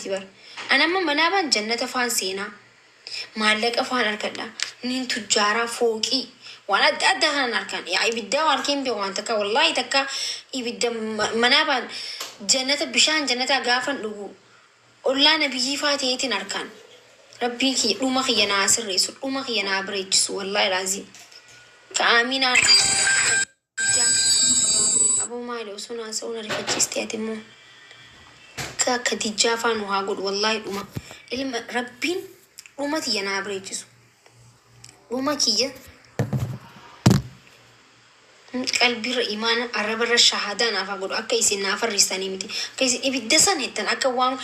miti bar. An amma manaabaan jannata faan seenaa. Maallaqa faan argadha. Nin tujjaaraa fooqii waan adda addaa kanan arkaan. Yaa ibiddaa waan arkee hin beeku waan takka wallaahi takka ibidda manaabaan jannata bishaan jannataa gaafan dhugu ollaa nabiyyii faa ta'eetiin arkaan. Rabbiin kiyya dhuma kiyya naa sirreessu dhuma kiyya naa bareechisu wallaahi laaziim. Ka aaminaa. Dijjaa. Aboo maali osoo naasa'uu na rifachiiste ati immoo. Akka akka dijjaa faa nu haa godhu wallaahi dhuma ilma rabbiin dhuma tiyya naa bareechisu. Dhuma kiyya qalbiirra imaana arrabarra shahaadaa naaf haa godhu akka isin naa farristanii miti. Akka isin ibidda san jettan akka waan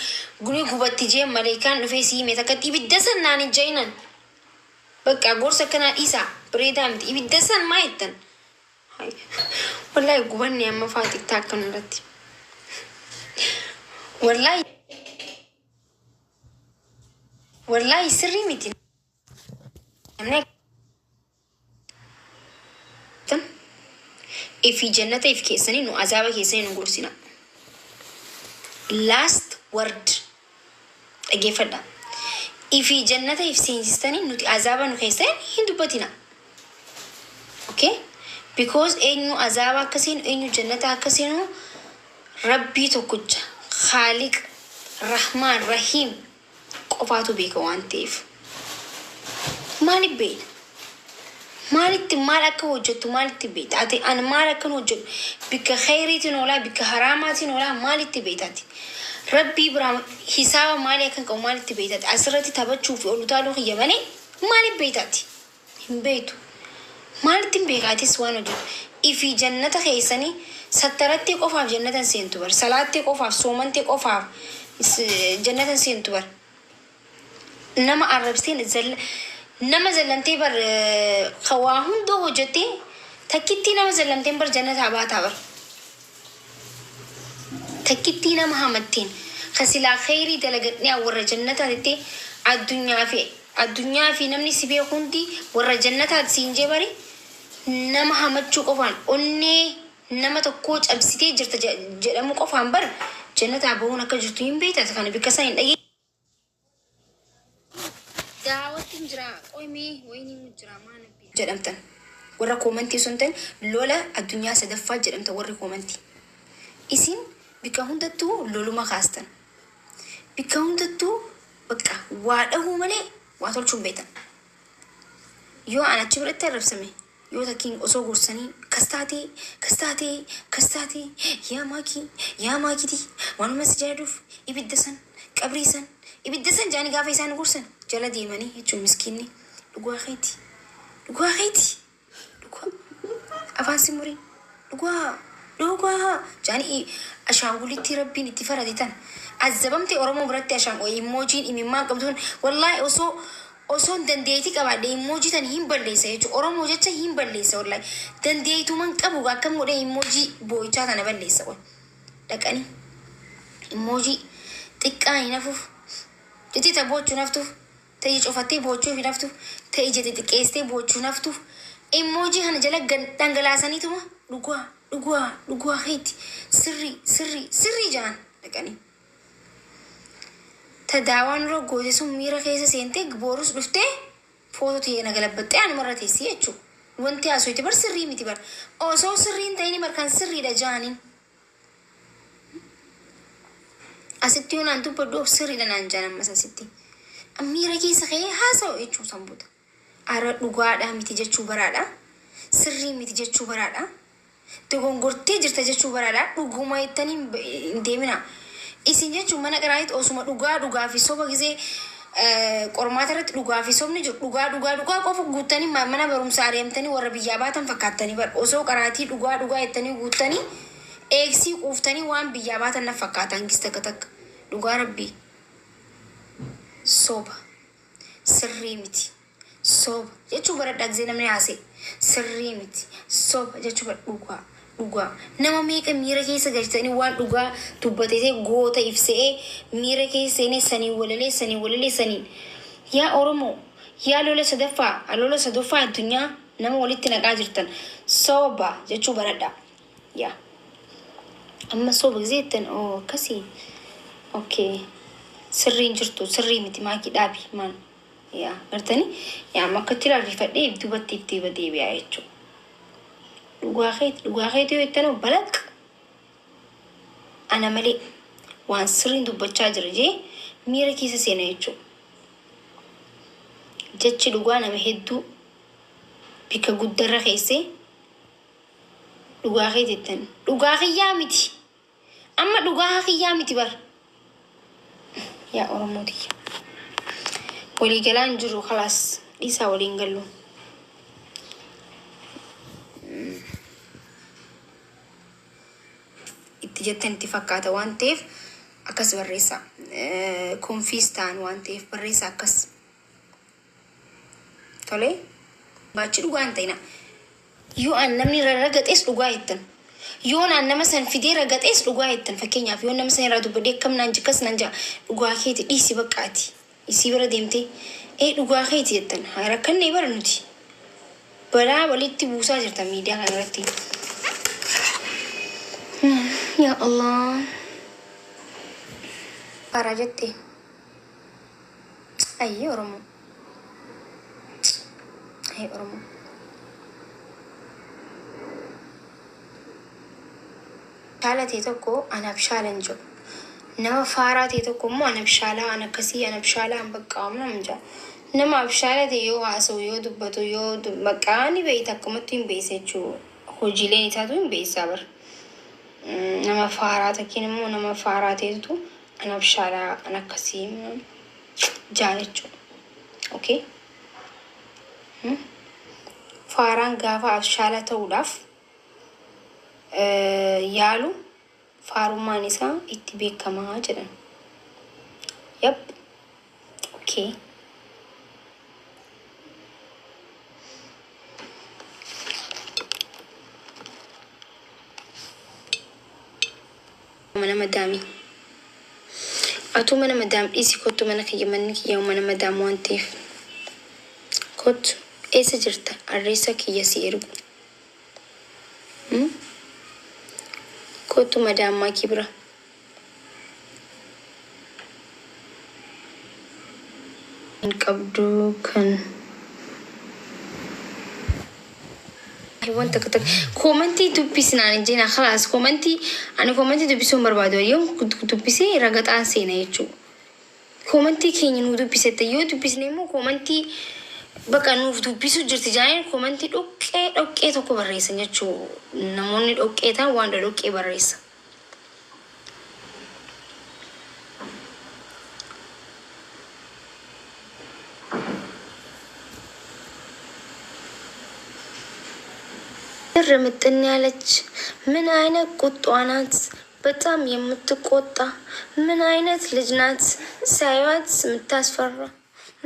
guni gubatti jee maleekaan dhufee si hime takka ibidda san naan hin je'inan. Bakka gorsa akkanaa dhiisaa bareedaa miti ibidda san maa jettan. Wallahi gubanne amma faa TikTok kana irratti. Wallahi wallahi sirrii miti. Namni akkan ifii jannata if keessanii nu azaaba keessanii nu gorsina. Last word dhageeffadha. Ifii jannata if seensistanii nuti azaaba nu keessan hin dubbatina. Okay? Because eenyu azaaba akka seenu eenyu jannata akka seenu Rabbii tokkicha Khaaliq Rahmaan Rahiim qofaatu beeka waan ta'eef. Maaliif beekna? Maalitti maal akka hojjettu maalitti beekta? Ati an maal akkan hojjedhu bikka kheyriitiin oolaa bikka haraamaatiin oolaa maalitti beekta ati? Rabbii biraa hisaaba maalii akkan qabu maalitti beekta ati? Asirratti taphachuu fi ol utaaluu kiyya malee maaliif beekta ati? Hin beektu. Maalittin beeka atis waan hojjettu. Ifii jannata keessanii sattarattee qofaaf jannata hin seentu bar. Salaattee qofaaf, soomantee qofaaf jannata hin seentu bar. Nama arrabsteen zalla nama zallamtee bar ka waa hundoo hojjettee takkittii nama zallamteen bar jannataa baataa bar. Takkittii nama hamatteen ka silaa kheyrii dalagadhee an warra jannataa jettee addunyaa fi addunyaa fi namni si beeku hundi warra jannataati siin jee bari nama hamachuu qofaan onnee nama tokkoo cabsitee jirta jedhamuu qofaan bar jannataa bahuun akka jirtu hin beekta kana bikka san hin dhageenye. Daawattiin jira qoy mee wayinii mu jira maa nabbi jedhamtan warra koomantii osoo hin ta'in lola addunyaa sadaffaa jedhamtan warri koomantii isin bikka hundattuu loluma kaastan bikka hundattuu bakka waa dhahuu malee waa tolchuu hin beektan yoo an achi biratti arrabsame Yoo takkiin osoo gorsanii kas taatee kas taatee kas taatee yaa maakii yaa maakitii waanuma si jaaladhuuf ibidda san qabrii san ibidda san jaanii gaafa isaan gorsan jala deemanii jechuun miskiinni dhugaa keeti dhugaa keeti dhugaa afaan si muriin dhugaa dhugaa jaanii ashaangulittii rabbiin itti farade tan azzabamte Oromoo biratti ashaan imoojiin imimmaan qabduun wallaahi osoo Osoon dandeeyti qabaadhe immoojii tani hin balleessa jechu oromoo jecha hin balleessa wallahi dandeeytuman qabu gaa akkam godhee immoojii boo'ichaa tana balleessa qoy dhaqani immoojii xiqqaa hin hafuuf jettee ta boochu hin haftuuf ta ija cufattee boochuu hin haftuuf ta ija xixiqqeessitee boochu hin haftuuf immoojii kana jala dhangalaasaniituma dhugaa dhugaa dhugaa keeti sirrii sirrii sirrii ja'an dhaqanii. Ta daawaa nurra goote sun miira keessa seentee boorus dhuftee footoo tiyya na galabbaxxee anumarra teessi jechuu. Wanti haasoyte bar sirrii miti bar. Osoo sirrii hin ta'ini bar kan sirriidha ja'aniin. Asitti yoo naan dubbadhu of sirriidha naan ja'an ammas asitti. Miira keessa ka'ee haasa'u jechuu san booda. Ara dhugaadha miti jechuu baraadha. Sirrii miti jechuu baraadha. Dogongortee jirta jechuu baraadha. Dhuguma jettanii hin deeminaa. Isin jechuun mana qiraatitti osuma dhugaa dhugaa fi soba gisee qormaata irratti dhugaa fi sobni jiru dhugaa dhugaa dhugaa qofa guuttanii mana barumsaa ari'amtanii warra biyyaa baatan fakkaattanii bar osoo qaraatii dhugaa dhugaa jettanii guuttanii eegsii quuftanii waan biyyaa baatan na fakkaata hangis takka takka dhugaa rabbii soba. Sirrii miti. Soba. Jechuu baradhaa gisee namni haasa'e. Sirrii miti. Soba jechuu bara dhugaa. Dhugaa. Nama meeqa miira keessa galchitanii waan dhugaa dubbate ta'e goota if se'ee miira keessa seenee saniin walalee saniin walalee saniin. Yaa Oromoo yaa lola sadaffaa lola sadaffaa addunyaa nama walitti naqaa jirtan. Soba jechuu baradhaa. Yaa. Amma soba gisee jettan oo akkasii. Okay. Sirriin jirtu sirrii miti maakii dhaabi maan. Yaa gartanii yaa amma akkatti rarrifadhee duubatti itti deebi'aa jechuudha. Dhugaa keeti dhugaa keeti yoo jettan balaq ana malee waan sirriin dubbachaa jira jee miira keessa seena jechuudha. Jechi dhugaa nama hedduu bikka guddarra keessee dhugaa keeti jettan. Dhugaa kiyyaa miti. Amma dhugaa kiyyaa miti bar. Yaa Oromoo tiyya. Walii galaan jiru khalaas dhiisaa waliin gallu. Itti jettan itti fakkaata waan ta'eef akkas barreessaa. Konfiis ta'an waan ta'eef barreessaa akkas. Tolee. Baachi dhugaa hin ta'ina. Yoo an namni irra ragaxees dhugaa jettan. Yoo naan nama san fidee ragaxees dhugaa jettan. Fakkeenyaaf yoo nama san irraa dubbadhee akkam naan jikkas naan ja'a dhugaa keeti dhiisi bakka ati. Isii bira deemtee ee dhugaa keeti jettan. Haa rakkannee bara nuti. Balaa walitti buusaa jirtan miidiyaa kana irratti. Yaa Allah. Faaraa jette. Ayyii Oromoo. Ayyii Oromoo. Shaala ta'e tokko anaaf shaala hin jedhu. Nama faaraa ta'e tokko immoo ana abshaalaa an akkasii ana abshaalaa an baqqaa nam jedha. Nama abshaala ta'e yoo haasa'u yoo dubbatu yoo baqqaa ni beeyta akkamattu hin beeysa jechuudha. Hojiileen isaatu hin beeysaa bar. Nama faaraa takkiin immoo nama faaraa ta'etu an abshaalaa an akkasii jaa jechuudha. Okay? Faaraan gaafa abshaala ta'uudhaaf yaalu faarummaan isaa itti beekamaa jedhan. Yep. Okay. Mana madaamii. Atuu mana madaam dhiisi kottu mana kiyya manni kiyya mana madaam waan ta'eef. Kottu eessa jirta adreessa kiyya si ergu. Kottu madaam maakii bira. Hin qabdu kan. Wanta takka koomantii dubbisnaan hin jeenaa khalaas koomantii ani koomantii dubbisuu hin barbaadu yoon dubbisee ragaxaan seena jechuudha. Koomantii keenya nuu dubbisette yoo dubbisne immoo koomantii baqa nuuf dubbisuu jirti jaaniin koomantii dhoqqee dhoqqee tokko barreessan jechuu namoonni dhoqqee ta'an waan dhoqqee barreessa. ብር ምጥን ያለች ምን አይነት ቁጧ ናት? በጣም የምትቆጣ ምን አይነት ልጅ ናት? ሳይዋት የምታስፈራ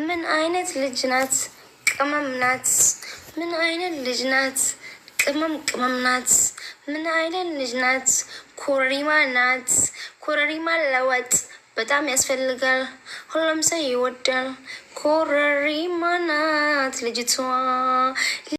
ምን አይነት ልጅ ናት? ቅመም ናት። ምን አይነት ልጅ ናት? ቅመም ቅመም ናት። ምን አይነት ልጅ ናት? ኮረሪማ ናት። ኮረሪማ ለወጥ በጣም ያስፈልጋል። ሁሉም ሰው ይወዳል። ኮረሪማ ናት ልጅቷ።